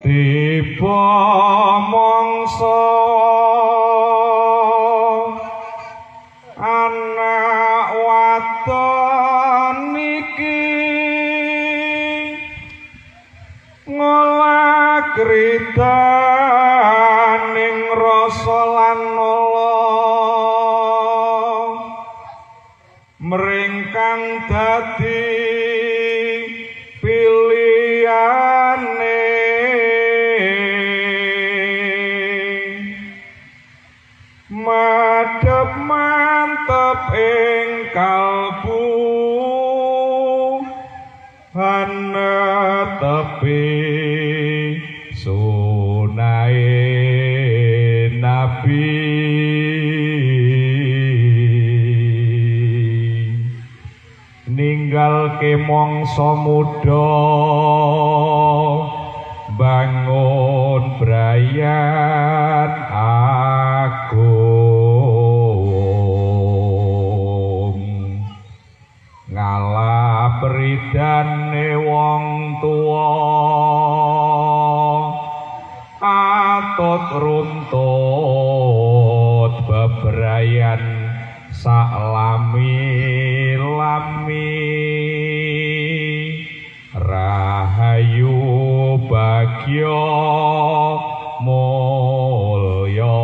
Tiba mangsa anak wadon iki ngolah kridaning rasa lan nala mringkang dadi pilihane madhep mantep ing kalbu hanetepi sunahe nabi ninggalke mangsa muda bangun brayan agung ngalah ridane wong tuwa atut runtut bebrayan saklami-lami rahayu bagya mulya.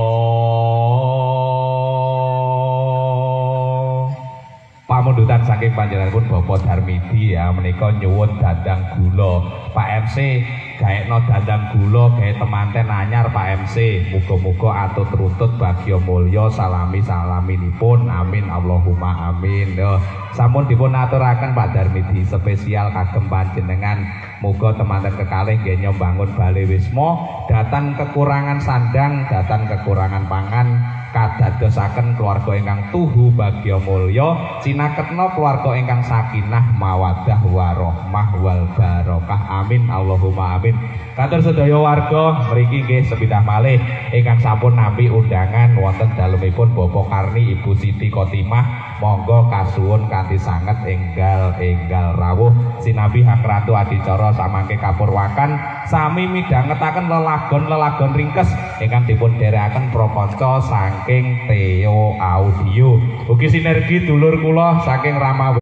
Pamundutan saking panjenenganipun Bapak Darmidi ya menika nyuwun dandang gula. Pak MC gaekno dandang gula gawe temanten anyar Pak MC. Muga-muga atut runtut bagya mulya salami-salaminipun. Amin Allahumma amin. Yo, sampun dipun aturaken Pak Darmidi spesial kagem panjenengan. Muga temanten kekalih nggih nyombangun bale wisma, datan kekurangan sandang, datan kekurangan pangan, kadadosaken keluarga ingkang tuhu bagya mulya, cinaketna keluarga ingkang sakinah mawaddah warahmah wal barokah. Amin Allahumma amin. Katur sedaya warga mriki nggih sepindah malih ingkang sampun nampi undangan wonten dalemipun Bapak Karni Ibu Siti Khotimah, monggo kasuwun kanthi sanget enggal-enggal rawuh sinambi hak ratu adicara samangke kapurwakan sami midhangetaken lelagon-lelagon ringkes ingkang dipun dherekaken prakanca saking Theo Audio. Ugi sinergi dulur kula saking Rama